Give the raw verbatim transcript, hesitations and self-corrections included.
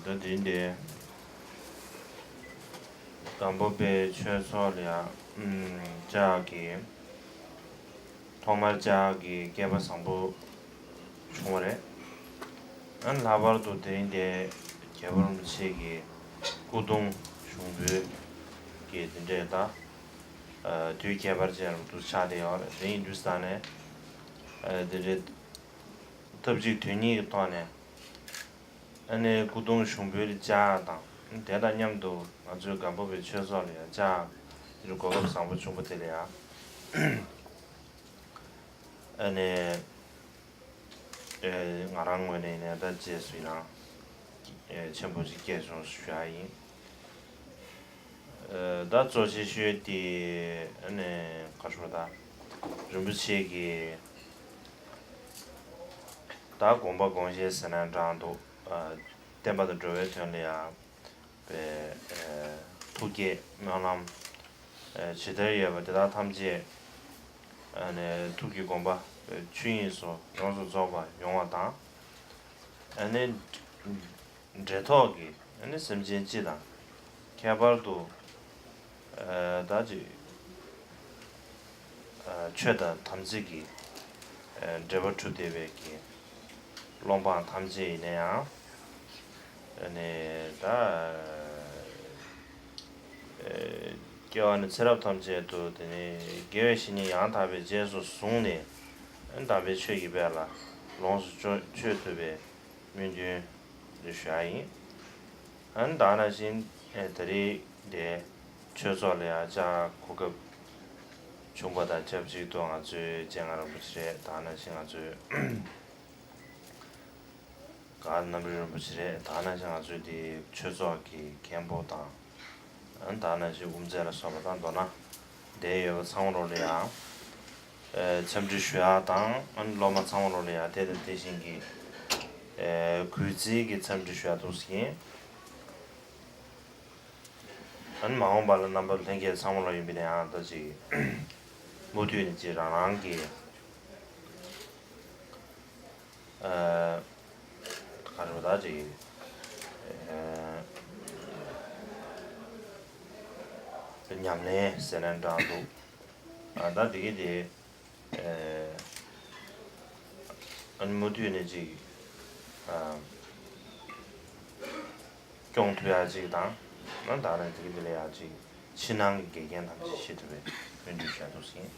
ད་དེ་འདི་སྒམ་པོ་པའི་ཆོས་ཚོགས་ལ་ཡང་ལྕགས་ཀྱི་ཐོག་མར་ལྕགས་ཀྱི་སྐལ་པ་བཟང་པོ་བྱུང་བ་རེད། ཨ་ལྷག་པར་དུ་དེ་རིང་འདི་རྒྱལ་བ་རིན་པོ་ཆེ་གི་སྐུ་གདུང་ཞུགས་འབུལ་གྱི་དེ་འདྲས་ད་དུས་ཁྱད་པར་ཅན་རུ་ཆགས་བསྡད་ཡོད་རེད། དེ་ཡིན་དུས་ཙང་ནས་དེ་འདྲའི་སྟབས་གཅིག་དོན་གཉིས་ཀྱི་ཐོག་ནས། ཨ་ནི་སྐུ་གདུང་ཞུགས་འབུལ་ལྕགས་དང་དེ་དང་མཉམ་དུ་ང་ཚོའི་སྒམ་པོ་པའི་ཆོས་ཚོགས་ལ་ཡང་ལྕགས་གོ་སྐབས་བཟང་པོ་བྱུང་བ་དེ་ལ་ཡང་། ཨ་ནི། ཨེ། ང་རང་ངོས་ནས་ནས་ད་རྗེས་སུ་ཡི་རང་ཨེ་ཆེན་པོ་ཞིག་སྐྱེས་སོང་ཞུ་ཡ་ཡིན། ཨེ། ད་གཙོ་ཆེ་ཤོས་དེ་ཨ་ནི་ག་རེ་ཞུ་ད། རིན་པོ་ཆེ་གི་ད་དགོངས་པ་དགོངས་བཞེད་ཟེར་ན་འདྲ་འདུག་ཨ། བསྟན་པ་དང་འགྲོ་བའི་དོན་ལ་ཡང་པའི་ཐུགས་བསྐྱེད་སྨོན་ལམ་ཇི་ལྟར་ཡོད་པ་དེ་དག་ཐམས་ཅད་ཐུགས་ཀྱི་དགོངས་པ་ཆོས་དབྱིངས་སུ་ཡོངས་སུ་རྫོགས་པ་ཡོང་བ་དང་། འབྲེལ་ཐོགས་ཀྱི་སེམས་ཅན་སྤྱི་དང་ཁྱད་པར་དུ་ད་ཅིག་ཆོས་དང་དམ་ཚིག་གི་འབྲེལ་བ་གྲུབ་བསྡད་པའི་གི་སློབ་འབངས་ཐམས་ཅད་ཡིན་ན་ཡང་ནི་ད་སྐྱེ་བ་ནས་ཚེ་རབས་ཐམས་ཅད་དུ་དེ་ནི་དགེ་བའི་བཤེས་གཉེན་ཡང་དག་པའི་རྗེས་སུ་བཟུང་ནས་དམ་པའི་ཆོས་ཀྱི་དཔལ་ལ་ལོངས་སུ་སྤྱོད་ཐུབ་པའི་སྨོན་འདུན་ཞུ་ཡ་ཡིན། ཨ་ནི་ད་ནང་བཞིན་ཨེ་ད་རེས་དེ་ཆོས་ཚོགས་ལ་ཡང་བཅར་གོ་སྐབས་བྱུང་བ་དང་ཆབས་ཅིག་ཏུ་ང་ཚོའི་སྤྱན་སྔ་རིན་པོ་ཆེ་རེད། ད་ནང་བཞིན་ང་ཚོའི་ག་རྣམ་རིག་རིན་པོ་ཆེ་རེད། ད་ནང་བཞིན་ང་ཚོའི་དེ་ཆོས་ཚོགས་ཀྱི་མཁན་པོ་དང་ཨ་ནི་ད་ནང་བཞིན་དབུ་མཛད་ལ་སོགས་པ་དང་མདོར་ན་དེ་ཡོད་པ་ཚང་མ་ལོ་ལ་ཡང་། ཨེ། འཚམས་འདྲི་ཞུ་ཡག་དང་ཨ་ནི་སློབ་མ་ཚང་མ་ལོ་ལ་ཡང་དེ་དང་དེ་བཞིན་གྱི་ཨེ་གུས་བརྩི་གི་འཚམས་འདྲི་ཞུ་ཡག་འདུག་ཟེར་གྱིན། ཨ་ནི་མ་འོངས་པ་ལ་རྣམ་པ་ལྷན་རྒྱས་ཚང་མ་ལོ་ཡིན་པའི་ནང་ཡང་ད་ཅིག་མུ་མཐུད་ནས་ཅིག་རང་རང་གི་ཨེ་ག་རེ་ད་ཅིག་ཨེ་ཉམས་ལེན་ཟེར་ན་འདྲ་འདུག་ཨ་ད་དེ་གི་དེ། ཨ་ནི་མུ་མཐུད་ནས་ཅིག་ཨ་སྐྱོང་ཐུབ་ཡག་ཅིག་དང་། ཨ་ད་ནི་དེ་གི་དེ་ལ་ཡག་ཅིག་ཕྱི་ནང་གི་འགལ་རྐྱེན་ཐམས་ཅད་ཞི་ཐུབ་པའི་སྨོན་འདུན་ཞུ་འདུག་ཟིན།